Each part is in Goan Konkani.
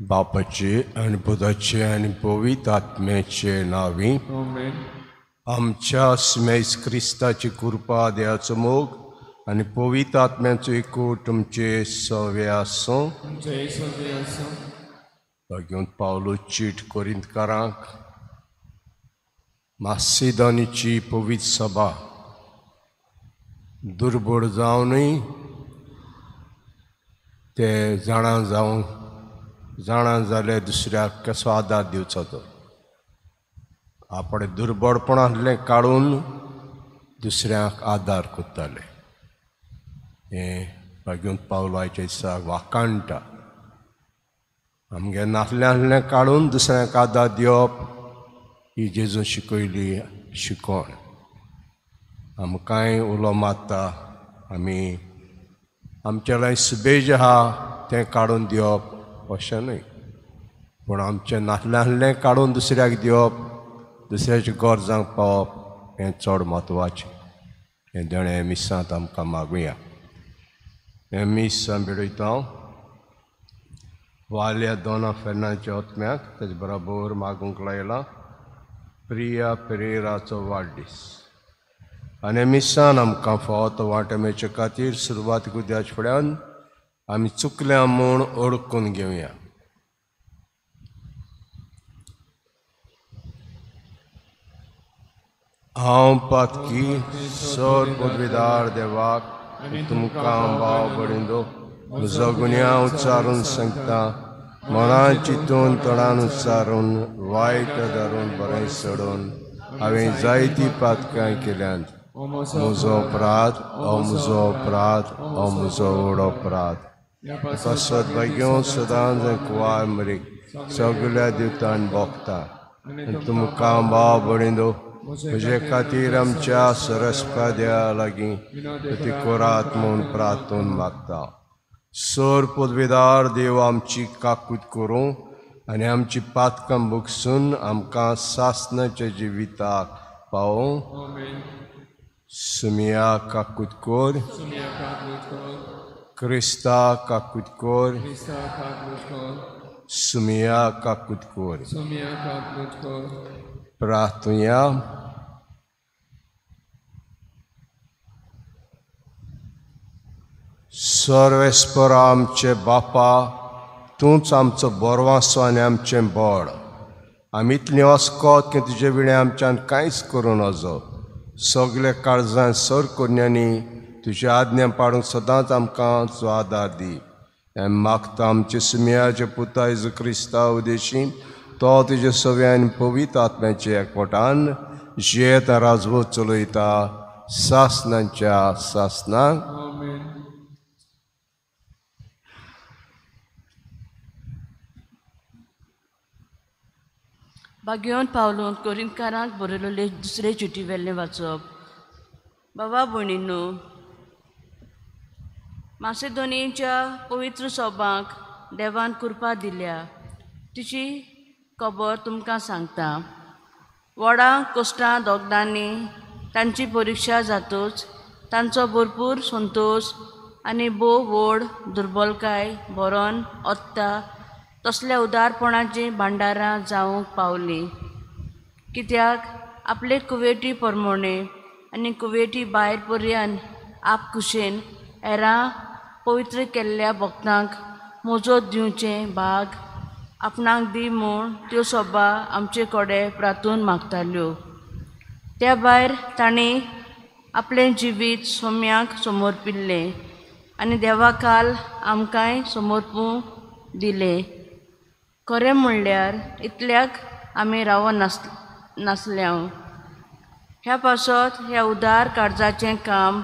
बापाचे आनी पुताचे आनी पवित्र आत्म्याचे नांवी आमच्या स्मेस क्रिस्ताची कृपा, देवाचो मोग आनी पवित्र आत्म्याचो एकूट तुमचे सवे आसूं. घेवन पावलो चीट कोरिंतकारांक मासिदोनीची पवित्र सभा दुर्बळ जावनूय ते जाणा जावं जाणा जाल्यार दुसऱ्याक कसो आदार दिवचो तो आपणें दुर्बळपण आसलें काडून दुसऱ्यांक आदार करताले. हें भाग्योन पावलो आयच्या दिसाक वाखाणटा. आमगे नासलें आसलें काडून दुसऱ्यांक आदार दिवप ही जेजून शिकयली शिकवण. आमकांय उलो मारता आमी आमच्या लागीं सुबेज आहा तें काडून दिवप अशें न्हय, पूण आमचें नासलें आसलें काडून दुसऱ्याक दिवप, दुसऱ्याच्या गरजांक पावप हें चड म्हत्वाचें. हें देणें मिसांत आमकां मागुया. हें मीस आमी भेटयता वाल्या दोना फेर्नाच्या आत्म्याक तेजे बरोबर मागूंक लायला प्रिया पेरेराचो वाडदीस. आनी मिसान आमकां फावो तो वांटो मेळचे खातीर सुरवात गुद्याच्या फुड्यान आमी चुकल्या म्हूण ओळखून घेवया. हांव पातकी सर पदवीदार देवाक तुमकां भाव बडिंदो म्हजो गुन्यांव उच्चारून सांगता, मनान चिंतून तोंडान उच्चारून वायट धरून बरें सोडून हांवें जायतीं पातकां केल्यांत. म्हजो अपराध, हो म्हजो अपराध, हो म्हजो व्हड अपराध. पासत भाग्यों सदांच कुवार मरीक सगल्या दिवतान भोगता आनी तुमकां भाव बडिंदो म्हजे खातीर आमच्या सरस्पा देवा लागीं ती कोरात म्हूण प्रार्थून मागता. सर पदवीदार देव आमची काकूत करूं आनी आमची पातकां भोगसून आमकां सासणाच्या जिविताक पावोवं. सुमिया काकूत कोर, क्रिस्ता काकूत कोर, सुमिया काकूत कोर. प्रार्थुया. सर्वेस्पर आमचे बापा, तूंच आमचो बरवासो आनी आमचें बळ. आमी इतलीं अस्कोत की तुजे विणें आमच्यान कांयच करूं नजो. सगल्या काळजान सर कोन्यांनी तुज्या आज्ञा पाडूंक सदांच आमकां तुजो आदार दी. आनी मागता आमचे सुमयाचे पुता जेजू क्रिस्ता उदेशी तो तुज्या सव्यान पवित्र आत्म्याच्या एकवटान जियेत राजवट चलयता सासणाच्या सासणाक. बागेवन पावलोन कोरिंतकारांक बरयलेले दुसरे चिटी वेल्लें वाचप. बाबा भयणींनो, मासेदोनियेच्या पवित्र सोबांक देवान कृपा दिल्या तिची खबर तुमकां सांगता. व्हडा कश्टां दोगदांनी तांची परिक्षा जातूच तांचो भरपूर संतोश आनी भोव व्हड दुर्बलकाय भरोन ओत्ता तसल्या उदारपणाचीं भांडारां जावंक पावलीं. कित्याक आपले कुवेटी प्रमाणे आनी कुवेटी भायर पर्यंत आपखुशेन हेरां पवित्र केल्ल्या भक्तांक मोजोत दिवचें भाग आपणाक दी म्हूण त्यो सभा आमचे कडेन प्रार्थून मागताल्यो. त्या भायर तांणी आपलें जिवीत सोम्याक समर्पिल्लें आनी देवा काल आमकांय समर्पूंक दिलें. खरें म्हणल्यार इतल्याक आमी रावनासल्याव, ह्या पासत ह्या उदार काळजाचें काम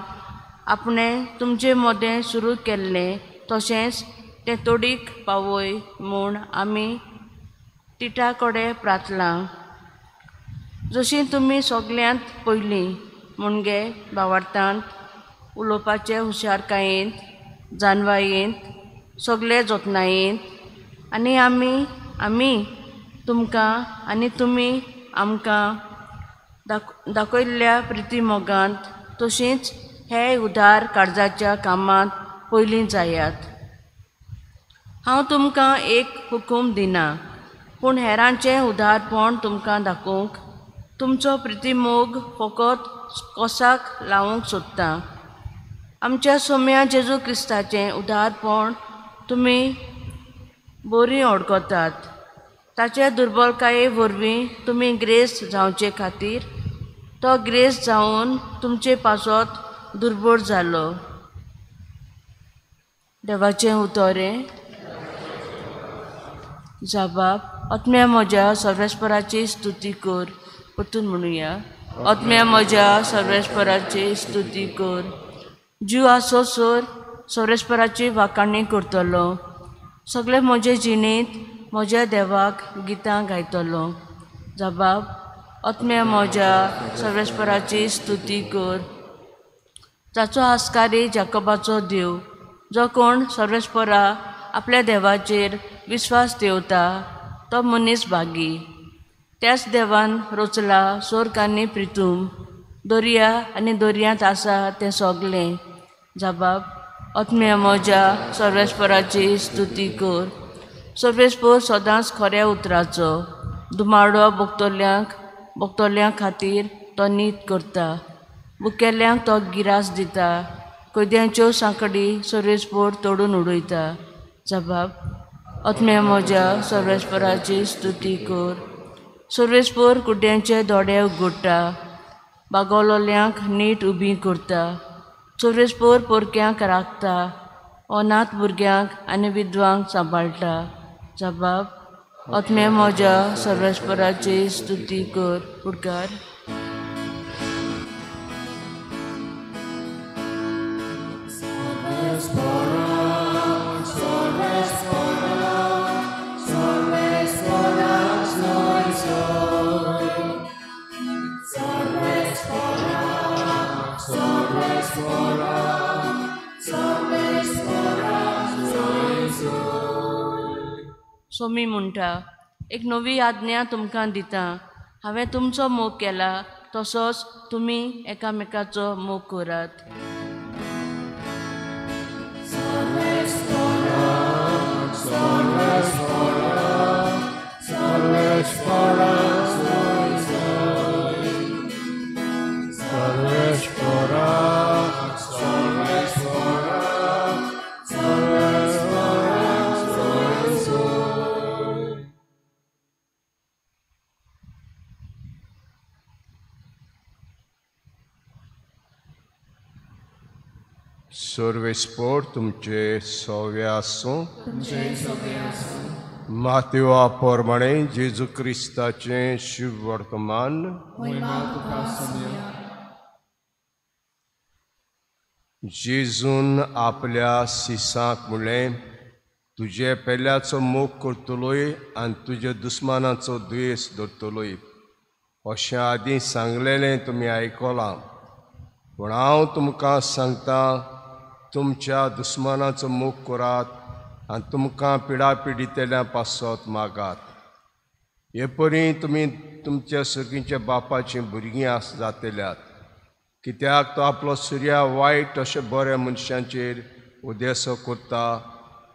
आपणें तुमचे मदें सुरू केल्लें तशेंच तें तोडीक पावय म्हूण आमी तिटा कडेन प्रार्थना. जशी तुमी सगल्यांत पयलीं मुणगे भावार्थांत उलोवपाचे हुशारकायेंत जानवायेंत सगळे जतनायेंत आनी आमी आमी तुमकां आनी तुमी आमकां दाखयल्ल्या प्रिती मोगांत तशींच हे उदार काळजाच्या कामांत पयलीं जायात. हांव तुमकां एक हुकूम दिना पूण हेरांचें उदारपण तुमकां दाखोवंक तुमचो प्रितीमोग फकत कोसाक लावंक सोदता. आमच्या सोम्या जेजू क्रिस्ताचें उदारपण तुमी बरी वळखतात. ताचे दुर्बलकाये वरवीं तुमी ग्रेस जावचे खातीर तो ग्रेस जावन तुमचे पासत दुर्बळ जालो. देवाचें उतरें. जबाब. आत्म्या म्हज्या सर्वेस्पराची स्तुती कर. परतून म्हणुया. आत्म्या म्हज्या सर्वेस्पराची स्तुती कर. जीव आसो सर सर्वेस्पराची वाखाणी करतलो. सगळे म्हजे जिणेंत म्हज्या देवाक गितां गायतलो. जबाब. आत्म्या म्हज्या सर्वेस्पराची स्तुती कर. जाचो आस्कारी जाकोबाचो देव, जो कोण सर्वेस्परा आपल्या देवाचेर विस्वास दवरता तो मनीस भागी. त्याच देवान रचला स्वर्ग आनी प्रितूम, दर्या आनी दर्यांत आसा तें सगलें. जबाब. आत्म्या म्हज्या सर्वेस्पराची स्तुती कर. सर्वेस्पर सदांच खऱ्या उतराचो दुमाडो भोगतल्यां खातीर तो नीत करता. बुकेल्यांक तो गिरास दिता. कैद्यांच्यो सांकडी सर्वेस्पर तोडून उडयता. जबाब. आत्म्या म्हज्या सर्वेस्पराची स्तुती कर. सर्वेस्पर कुड्ड्यांचे दोळे उगडटा, बागवलोल्यांक नीट उबी करता. सर्वेस्पर पोरक्यांक राखता, अनाथ भुरग्यांक आनी विधवांक सांबाळटा. जबाब. आत्म्या म्हज्या सर्वेस्पराची स्तुती कर. फुडकार. सोमी म्हणटा, एक नवी आज्ञा तुमकां दिता. हांवें तुमचो मोग केला तसोच तुमी एकामेकाचो मोग करात. सर्वेस्पर तुमचे सवे आसूं. मातेवा प्रमाणे जेजू क्रिस्ताचें शुभ वर्तमान. जेजून आपल्या सिसांक म्हणलें, तुजे पेल्याचो मोग करतलोय आनी तुज्या दुस्मानाचो दुयेंस धरतलोय अशें आदीं सांगलेलें तुमी आयकलां. पूण हांव तुमकां सांगता, तुमच्या दुस्मानाचो मोग करात आनी तुमकां पिडापिडितल्या पासत मागात. हे परी तुमी तुमच्या सर्गीच्या बापाचीं भुरगीं आस जातल्यात. कित्याक तो आपलो सुर्या वायट अशें बऱ्या मनशांचेर उदेसो करता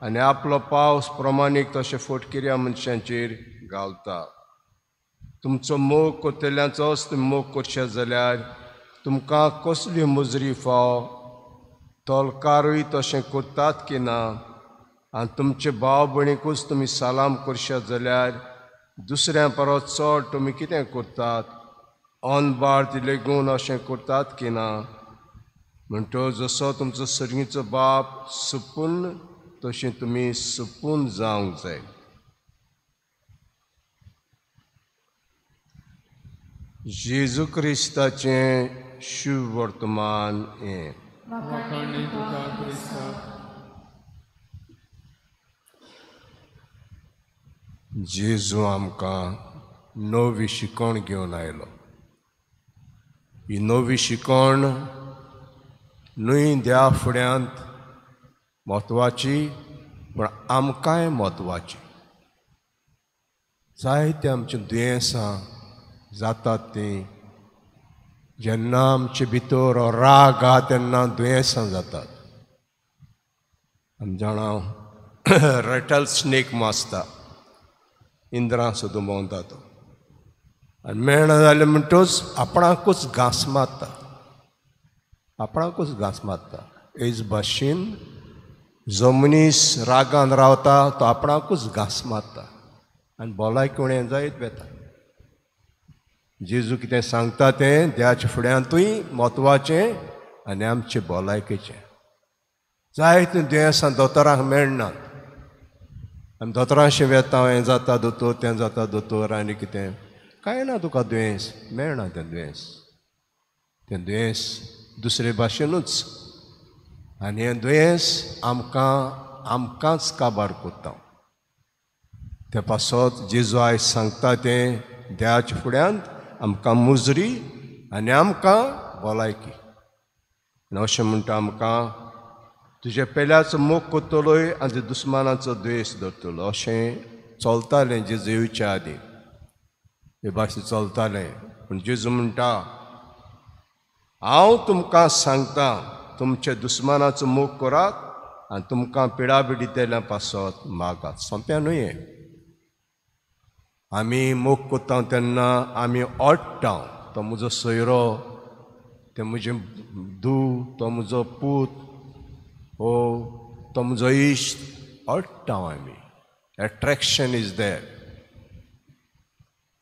आनी आपलो पावस प्रमाणीक तशें फटकिऱ्या मनशांचेर घालता. तुमचो मोग करतल्यांचोच तुमी मोग करशे जाल्यार तुमकां कसली मुजरी फाव? तोलकारूय तशें करतात की ना? आनी तुमचे भाव भयणीकूच तुमी सलाम करशात जाल्यार दुसऱ्यां परस चड तुमी कितें करतात? अनबार्थ लेगून अशें करतात की ना? म्हणटकच जसो तुमचो सर्गीचो बाप सुपून तशें तुमी सुपून जावंक जाय. जेजू क्रिस्ताचें शुभ वर्तमान हें। जेजू आमकां नवी शिकवण घेवन आयलो। ही नवी शिकवण न्हय देवा फुड्यांत म्हत्वाची, पूण आमकांय म्हत्वाची। जायते आमची दुयेंसां जातात तीं जेन्ना आमचे भितर राग आहा तेन्ना दुयेंसां जातात। आमी जाणा रेटल स्नेक आसता, इंद्रां सुद्दां भोंवता तो, आनी मेळना जालें म्हणटच आपणाकूच घांस मारता, आपणाकूच घांस मारता। हेच भाशेन जो मनीस रागान रावता तो आपणाकूच घांस मारता आनी भलायकी उणें जायत वता। जेजू कितें सांगता तें देवाच्या फुड्यांतूय म्हत्वाचें आनी आमचे भलायकेचें। जायतीं दुयेंसां दोतोरांक मेळनात, आनी दोतोरांशी वेता, हें जाता दोतोर, तें जाता दोतोर, आनी कितें कांय ना तुका दुयेंस मेळना। तें दुयेंस, तें दुयेंस दुसरे भाशेनूच, आनी हें दुयेंस आमकां आमकांच काबार करता। ते पासत जेजू आयज सांगता तें देवाच्या फुड्यांत आमकां मुजरी आनी आमकां भलायकी। आनी अशें म्हणटा आमकां तुजे पेल्याचो मोग करतलोय आनी तुज्या दुस्मानाचो द्वेश धरतलो। अशें चलतालें जेजू येवच्या आदीं, हे भाशेन चलतालें। पूण जेजू म्हणटा हांव तुमकां सांगता तुमच्या दुस्मानाचो मोग करात आनी तुमकां पिडापिडी दितल्या पासत मागात। सोंपें न्हय हें। आमी मोग करता तेन्ना आमी ओडटा, तो म्हजो सोयरो, तें म्हजें धूव, तो म्हजो पूत, हो तो म्हजो इश्ट, ओडटा आमी। Attraction is there.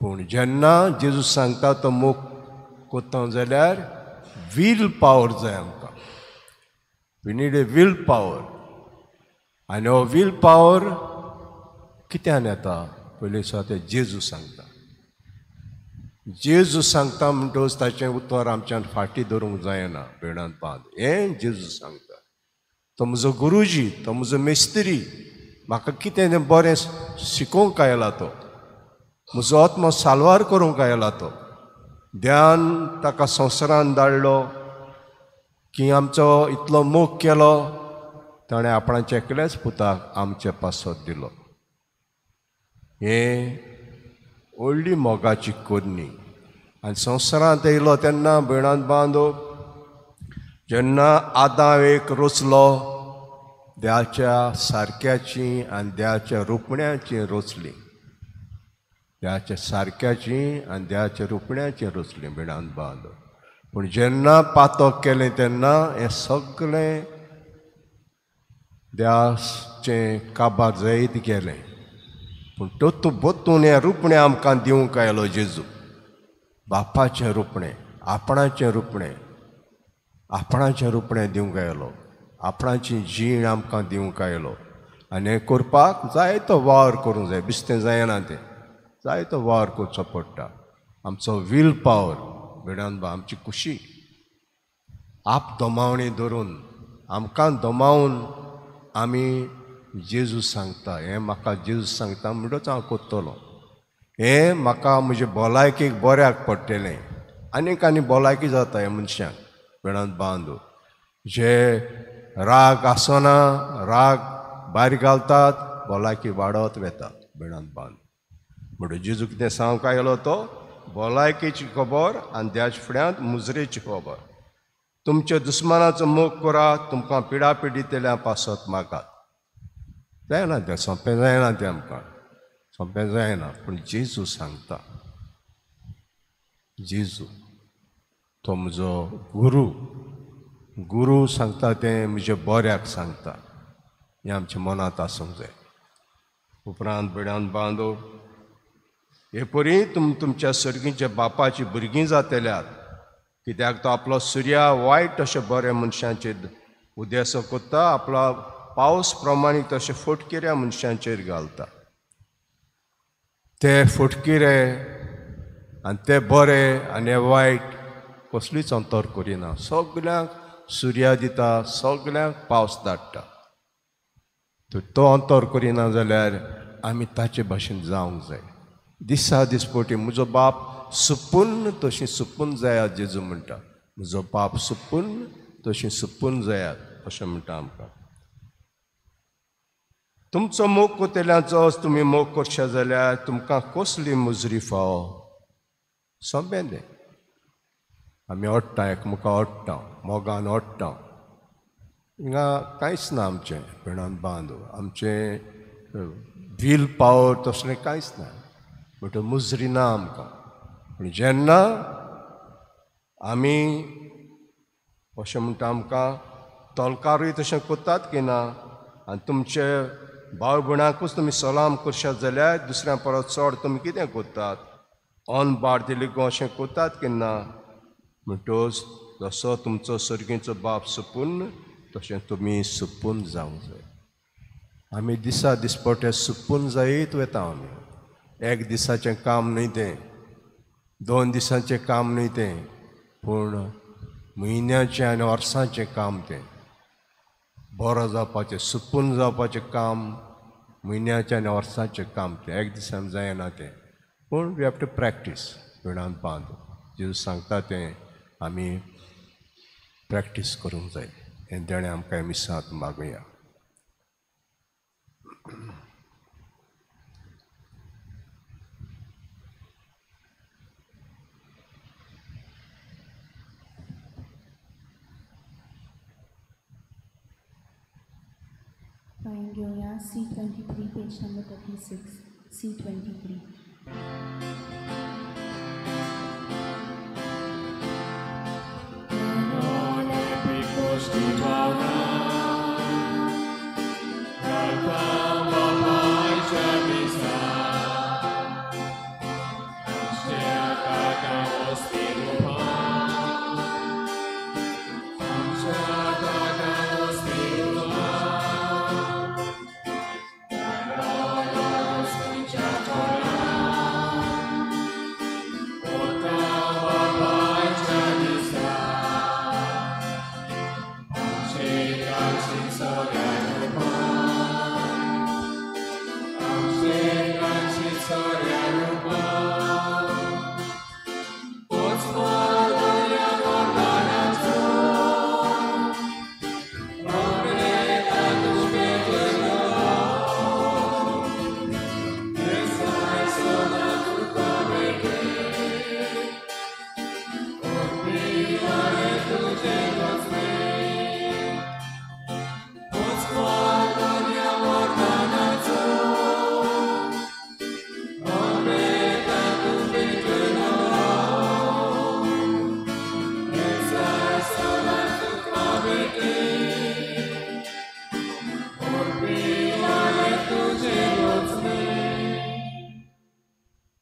पूण जेन्ना जेजू सांगता तो मोग करता जाल्यार will power जाय आमकां। We need a will power. आनी हो will power कित्यान येता? पयलीं सुवातेर जेजू सांगता। जेजू सांगता म्हणटकच ताचें उतर आमच्यान फाटीं धरूंक जायना, भेणांत बांद। हें जेजू सांगता। तो म्हजो गुरुजी, तो म्हजो मिस्त्री, म्हाका कितें तें बरें शिकोवंक आयला तो, म्हजो आत्मो साल्वार करूंक आयला तो। ध्यान ताका संवसारान धाडलो की आमचो इतलो मोग केलो, ताणें आपणाच्या एकल्याच पुताक आमचे पासत दिलो। हें व्हडली मोगाची करणी। आनी संवसारांत येयलो तेन्ना भयणांत बांदो, जेन्ना आदांव एक रचलो, देवाच्या सारक्याची आनी देवाच्या रुपण्याची रचली, देवाच्या सारक्याची आनी देवाच्या रुपण्याची रचली भयणांत बांदो। पूण जेन्ना पातक केलें तेन्ना हें सगळें देवाचें काबार जायत गेलें। पूण तोतू बत्तून हें रुपणें आमकां दिवंक आयलो जेजू, बापाचें रुपणें, आपणाचें रुपणें, आपणाचें रुपणें दिवंक आयलो, आपणाची जीण आमकां दिवंक आयलो। आनी हें करपाक जायतो वावर करूंक जाय, बिस्तें जायना तें, जायतो वावर करचो पडटा। आमचो will power भेणान बा, आमची खुशी आप दमावणी धरून आमकां दमावन आमी जेजू सांगता, हें म्हाका जेजू सांगता म्हणटच हांव करतलो, हें म्हाका म्हजे भलायकेक बऱ्याक पडटलें। आनीक आनी भलायकी जाता ह्या मनशांक भेणांत बांदू, जे राग आसना, राग भायर घालतात, भलायकी वाडत वता भेणांत बांदू। म्हणून जेजू कितें सांगूंक आयलो तो भलायकेची खबर आनी देवाच्या फुड्यांत मुजरेची खबर। तुमच्या दुस्मानाचो मोग करात, तुमकां पिडापिडी दितल्या पासत मागात। जायना तें, सोंपें जायना तें, आमकां सोंपें जायना। पूण जेजू सांगता, जेजू तो म्हजो गुरू, गुरू सांगता तें म्हज्या बऱ्याक सांगता, हें आमच्या मनांत आसूंक जाय। उपरांत भयणांत बांदो, हे परी तुमच्या सर्गीच्या बापाची भुरगीं जातल्यात, कित्याक तो आपलो सुर्या वायट अशें बऱ्या मनशांचेर उदेसो करता, आपलो पावस प्रमाणीत तशें फटकिऱ्या मनशांचेर घालता। ते फटकिरे आनी ते बरे आनी हे वायट कसलीच अंतर करिना. सगल्यांक सुर्या दिता, सगल्यांक पावस धाडटा. तर तो अंतर करिना जाल्यार आमी ताचे भाशेन जावंक जाय. दिसा दिसपटी म्हजो बाप सुपूर्ण तशी सुपून जायात जेजू म्हणटा. म्हजो बाप सुपूर्ण तशी सुपून जायात अशें म्हणटा आमकां. तुमचो मोग कोतेल्यांचो तुमी मोग करशा जाल्यार तुमकां कसली मुजरी फावो? सोंपें तें. आमी ओडटा, एकमुखां ओडटा, मोगान ओडटा. हिंगा कांयच ना आमचें भेणान बांद, आमचें will power तसलें कांयच ना, म्हणटकच मुजरी ना आमकां. पूण जेन्ना आमी अशें म्हणटा आमकां तोलकारूय तशें करतात की ना, आनी तुमचे भाव भयणाकूच तुमी सलाम करशात जाल्यार दुसऱ्या परस चड तुमी कितें करतात? अन बार दिली गो अशें करतात की ना? म्हणटकच जसो तुमचो सर्गीचो बाप सुपूर्ण तशें तुमी सुपून जावंक जाय. आमी दिसा दिसपटे सुपून जायत वता आमी. एक दिसाचें काम न्हय तें, 2 दिसांचें काम न्हय तें, पूण म्हयन्याचें आनी वर्सांचें काम तें. बरो जावपाचें, सुपून जावपाचें काम म्हयन्याचें आनी वर्सांचें काम तें, एक दिसान जायना तें. पूण we have to practice. भेणान बांद जेजू सांगता तें आमी प्रॅक्टीस करूंक जाय. हें देणें आमकां मिसांत मागुया. घेवया C23 page number 36. C23.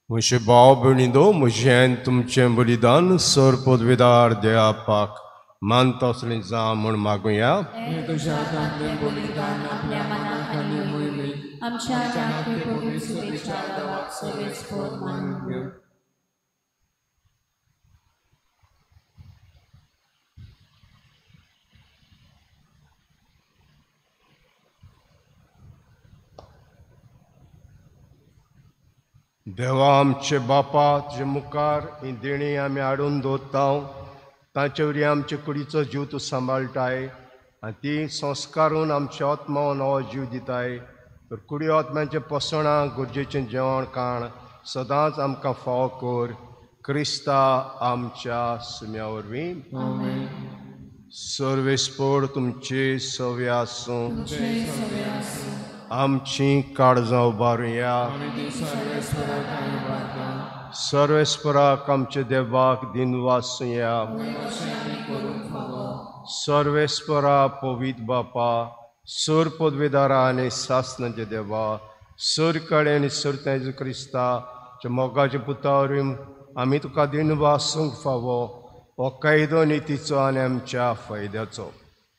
म्हजे भाव भयणींनो, म्हजें तुमचें बलिदान सर पदवेदार देवापाक मानता असलें जावं म्हूण मागुया. देवा आमचे बापा, तुजे मुखार ही देणी आमी हाडून दवरता. तांचे वरवीं आमचे कुडीचो जीव तूं सांबाळटाय आनी ती संस्कारून आमच्या आत्मा नवो जीव दिताय. तर कुडी आत्म्यांचें पोसणां गरजेचें जेवण खाण सदांच आमकां फावो कर, क्रिस्ता आमच्या सुम्या वरवीं. सर्वेस्पोड तुमचे सवे आसूं. आमची काळजां उबारुया. सर्वेस्पराक आमचे देवाक दिनवासुया. सर्वेस्परा पवित्र बापा, सर पदवेदारा आनी सासनाचे देवा, सर कडे आनी सर तेजू क्रिस्ता मोगाचे पुता वरवीं आमी तुका दिनवासूंक फावो हो कायदो नितीचो आनी आमच्या फायद्याचो.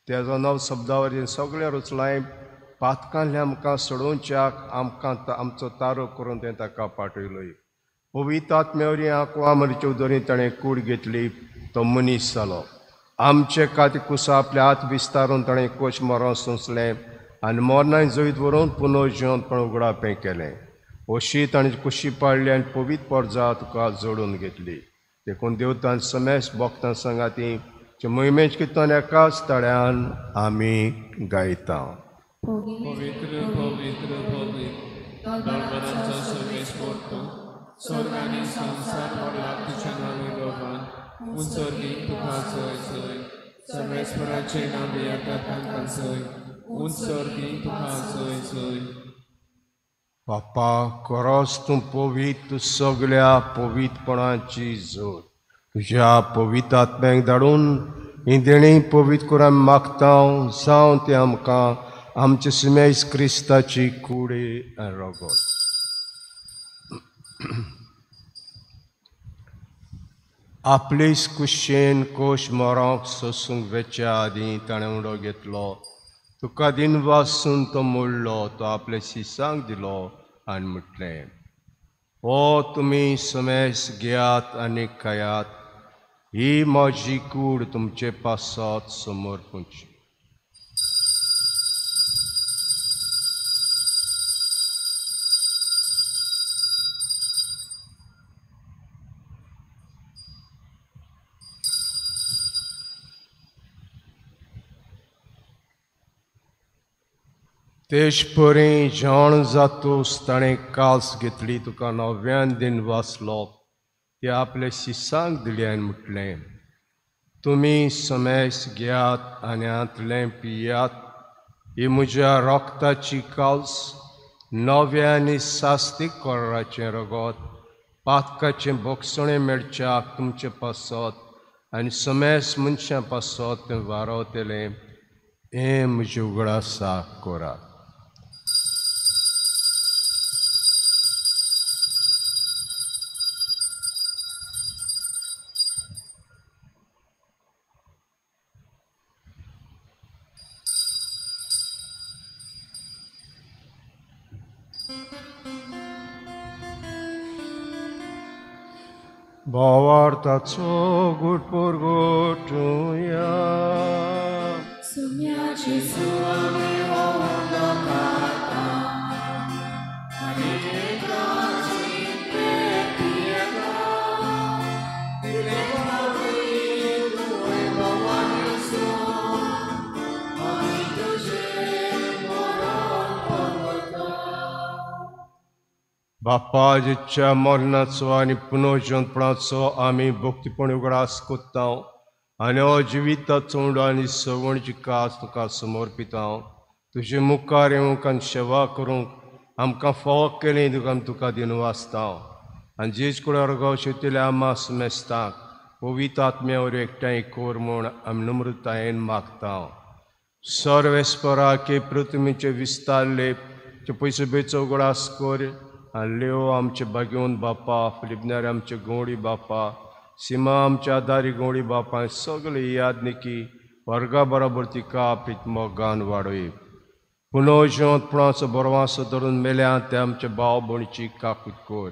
तेजो नव शब्दा वरवीं सगळें रचलां पातकांतल्यान आमकां सोडोवच्याक आमकां आमचो तारो करून तें ताका पाठयलोय. पवित्र आत्म्या वरवीं आंकवार मरिचे उदरी ताणें कूड घेतली, तो मनीस जालो. आमचे खातीर कुसा आपले हात विस्तारून ताणें कोश मरण सोंसलें आनी मरणां जैत व्हरून पुनर्जिवंतपण उगडापें केलें. अशी ताणें कुशी पाडली आनी पवित्र परजा तुका जोडून घेतली. देखून देवतान समेस भक्तां सांगाती मोहिमेच किर्तन एकाच ताळ्यान आमी गायता. पवित्र पवित्र पवित्र दरबारांचो सर्वेस्पर तूं, स्वर्ग आनी संवसार भरला तुज्या नांवान, उंच तुका जय जय. सर्वेस्पराचें नांव येता तांकां जय, उंच तुका जय जय. बापा खरोच तूं पवित्र, सगळ्या पवित्रपणाची जोड. तुज्या पवित्र आत्म्याक धाडून ही देणी पवित्र करून मागता जावं तें आमकां आमचे सिमेस क्रिस्ताची कुडी आनी रगत. आपलेच कुशेन कोश मरोंक सोसूंक वेच्या आदीं ताणें उडो घेतलो, तुका दिनवासून तो मोडलो, तो आपल्या शिसांक दिलो आनी म्हटलें, हो तुमी समेस घेयात आनी खायात, ही म्हजी कूड तुमचे पासत समर्पूची. तेच परी जेवण जातूच ताणें कास घेतली, तुका नव्यान दिन वाचलो, ते आपल्या शिसांक दिली आनी म्हटलें, तुमी समेस घेयात आनी हांतलें पियात, ही म्हज्या रक्ताची कास, नव्या आनी सास्तीक कराराचें रगत, पातकाचें भोगसणें मेळच्याक तुमचे पासत आनी समेस मनशां पासत तें वारवतलें, हें म्हजें उगडासाक करात. भावार्थाचो गुट पुरगोटुया. बापा जिच्या मरणाचो आनी पुनर्जिवंतपणाचो आमी भक्तीपण उगडास कोत्ता आनी हो जिविताचो उंडो आनी सवणची कास तुका समर्पिता. तुजे मुखार येवंक आनी सेवा करूंक आमकां फावो केली तुका आमी तुका दिनवासता. आनी जेज कुळार गांव शेतिल्या आमा समेस्तांक पवित्र आत्म्या वरवीं एकठांय कर म्हूण आमी नम्रतायेन मागता. सर्वेस्पराके पृथ्वीचे विस्तारले ते पयसो बेचो उगडास कर आनी लेव आमचे भाग्योन बापा, फिलिपनार आमचे गवळी बापा, सीमा आमच्या आदारी गवळी बापा, सगळे यादनिकी वर्गा बरोबर तिका प्रितमोगान वाडय. पुनर्जिवंतपणाचो बरवासो धरून मेल्या ते आमच्या भाव भयणीची काकूत कर.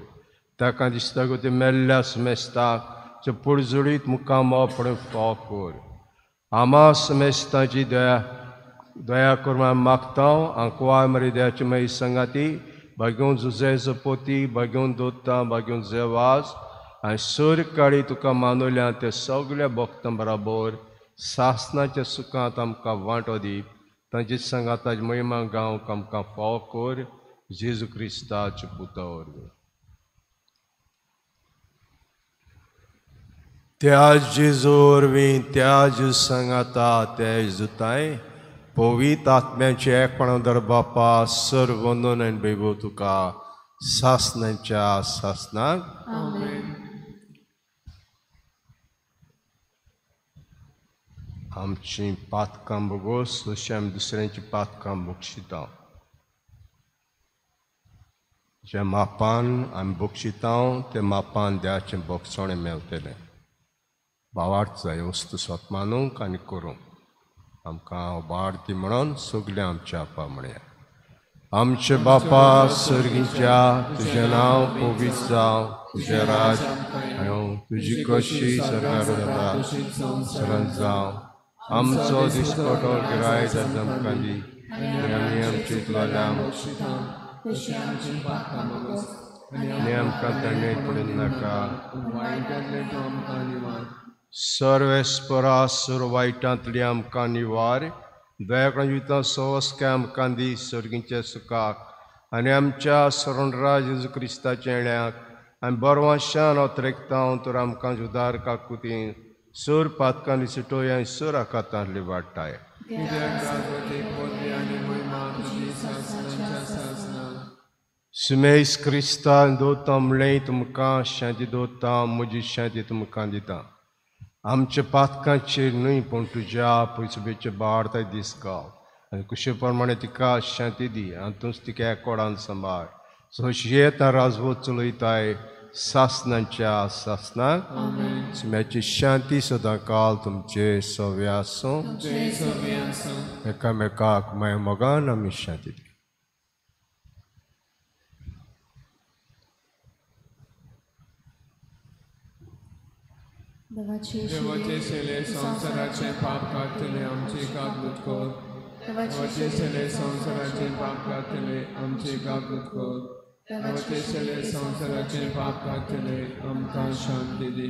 ताका दिसता गो ते मेल्ल्या समेस्ताक ते पुरजुळीत मुखामो फाव कर. आमा समेस्ताची दया दया करून मागता. आंकवार मरे दयाची मागीर सांगाती भाग्योन जुजे जपोती, भाग्योन दोत्ता, भाग्योन जेवास आनी सर काळी तुका मानवल्या ते सगळ्या भक्तां बराबर सासनाच्या सुखांत आमकां वांटो दी. तांचे सांगाताची महिमा गावंक आमकां फावो कर, जेजू क्रिस्ताच्या पुता वरवीं. त्या जेजू वरवीं, त्या जेजू सांगाता, त्या जेजूताय पवित्र आत्म्याचे एकपणा दर बापा सर्व वंदन आनी वैभव तुका सासनाच्या सासनाक. आमची पातकां भोगोस तशें आमी दुसऱ्यांची पातकां बक्षिता. ज्या मापान आमी बक्षिता ते मापान देवाचें बक्षणें मेळटलें. भावार्थ जाय वस्तू स्वत मानूंक आनी करूंक आमकां वाडती म्हणून सगळें आमच्या आपा म्हणया. आमचे बापा सर्गीच्या तुजें नांव पवित्र जावं, तुजें राज येवं, तुजी कशी सरकार जाता सरन जावं. आमचो दिसपटो गिराय जाता आमकां दी आनी आमी आमची तुला आनी आमकां दंडे पडून नाका. सर्वेस्परा सुर वायटांतली आमकां निवार, दयाकण जिवितां सवस्काय आमकां दी सर्गीच्या सुखाक आनी आमच्या सरणराज जेजू क्रिस्ताच्या येण्याक आनी बरवाशान अत्रेकतां तर आमकां जुदार काकुतीन सोर पातकांनी सुटोय आनी सोर आकातांतली वाडटाय. सुमेस क्रिस्तान दवरता म्हणलें तुमकां शांती दवरता, म्हजी शांती तुमकां दिता. आमच्या पातकांचेर न्हय पूण तुज्या पयसुबेचे बाळताय दीस गाव आनी कुशे प्रमाणे तिका शांती दी आनी तूंच तिका एकोडान सांबाळ. सोशयेत राजवत चलयताय सासनाच्या सासनाक. सुम्याची शांती सदां काल तुमचे सवे आसूं. एकामेकाक माया मोगान आमी शांती दी. देवाचे सेले संवसाराचे पाप काडटले आमचे कागद कर. देवाचे सेले संवसाराचे पाप काडटले आमचे कागद कर. देवाचे सेले संवसाराचे पाप काडटले आमकां शांती दी.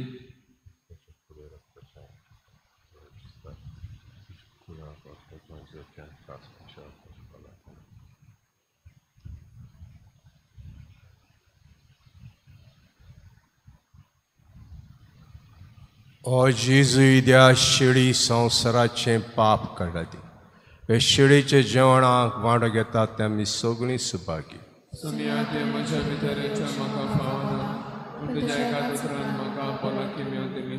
ओ जेजू त्या शिळी संवसाराचें पाप काडटा ती हे शिळीचे जेवणाक वांटो घेतात ते आमी सगळीं सुभागी. सोमिया ते म्हज्या भितर म्हाका फावना पूण तुज्या एका उतरान म्हाका भलायकी मेळटली.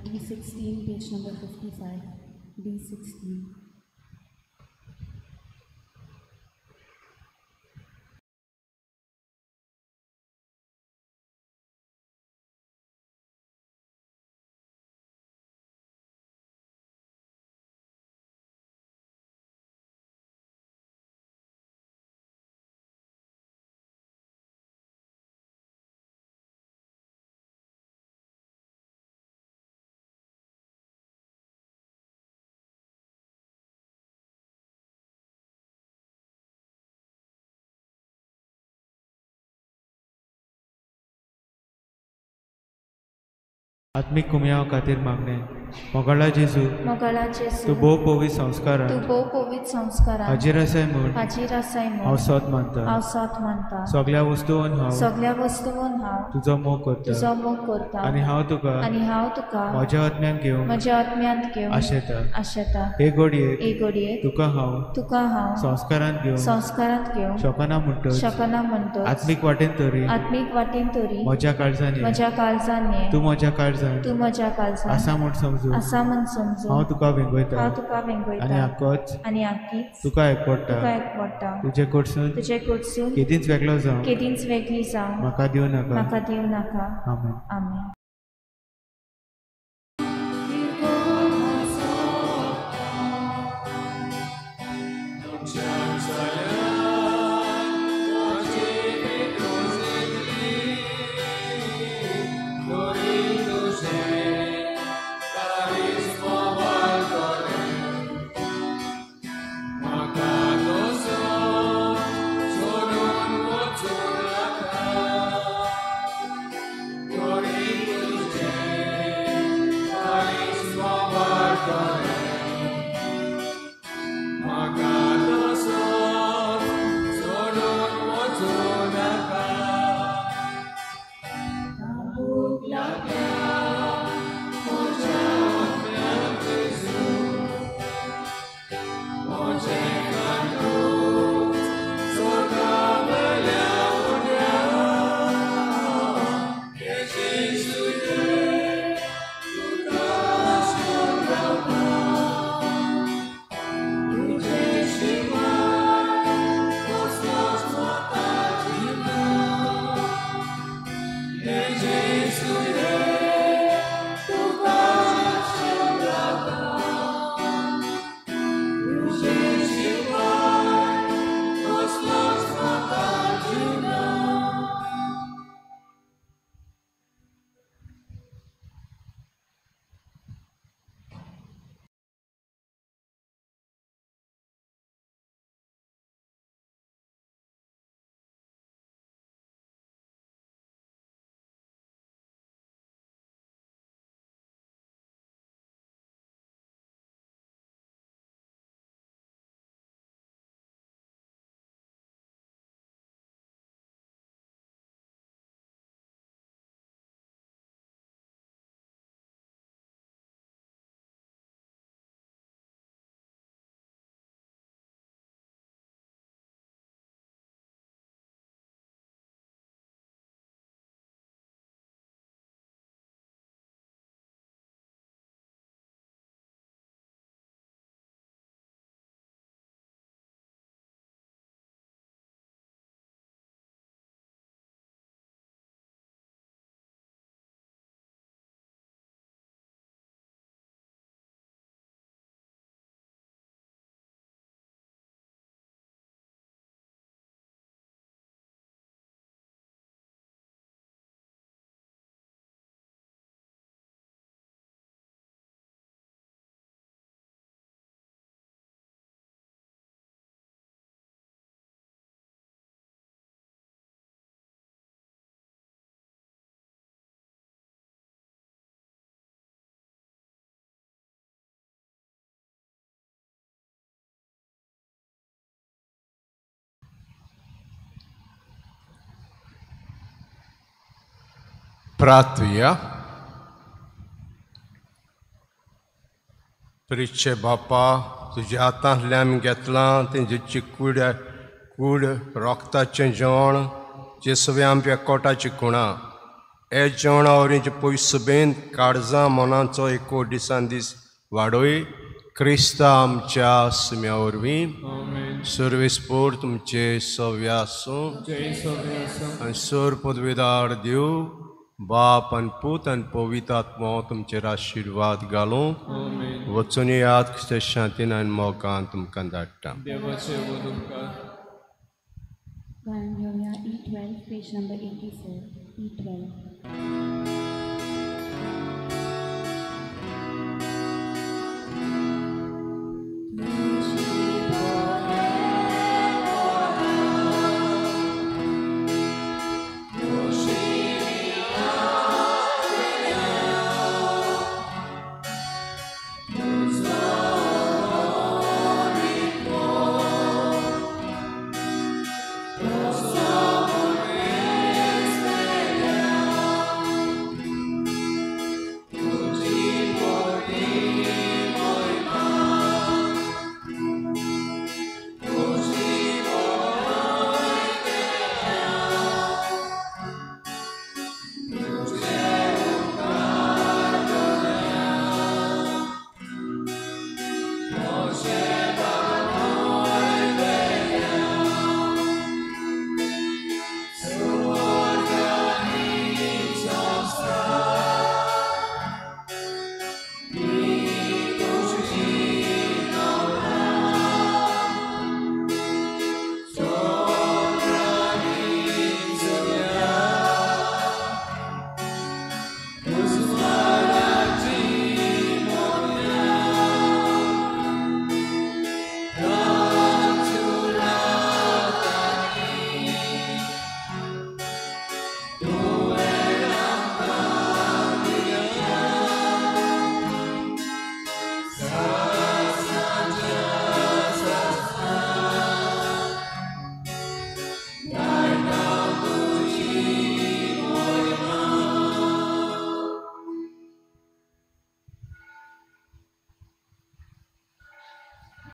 D16, page number 55. D16. आत्मीक कुमयाव खातीर मागणें. मोगाळा जेजू, तूं भोव पवित्र संस्कारान हाजीर आसाय म्हूण हांव सोत मानता. सगळ्या वस्तून हांव तुजो मोग करता आनी हांव तुका म्हज्या आत्म्यांत घेवंक आशेता. हे घडयेक तुका हांव संस्कारांत घेवंक शकना म्हणटच आत्मीक वाटेन तरी म्हज्या काळजान तूं म्हज्या काळजान आसा म्हूण समजून हांव तुका वेंगयता आनी आकीच तुका एकवटा. तुजे कडसून केदींच वेगळो जावं म्हाका दिवं नाका. आमेन. आमेन. Maka dosa प्रार्थुया. प्रिचे बापा, तुज्या हातांतल्यान आमी घेतलां तेंची कूड कूड रोगताचें जेवण जेसवे आमच्या कोटाची खुणा हे जेवणा वरवीं पयस सुबेन काळजां मनाचो एको दिसान दीस वाडोय क्रिस्ता आमच्या सुम्या वरवीं. सर्वेस्पोर तुमचे सव्य आसूं आनी सोर पदवेदार देव बाप आनी पूत आनी पवित्र आत्मो तुमचेर आशिर्वाद घालूं. वचून याद शांतीन आनी मोगान तुमकां धाडटा. गायन घेवया E12, page number 84, E12.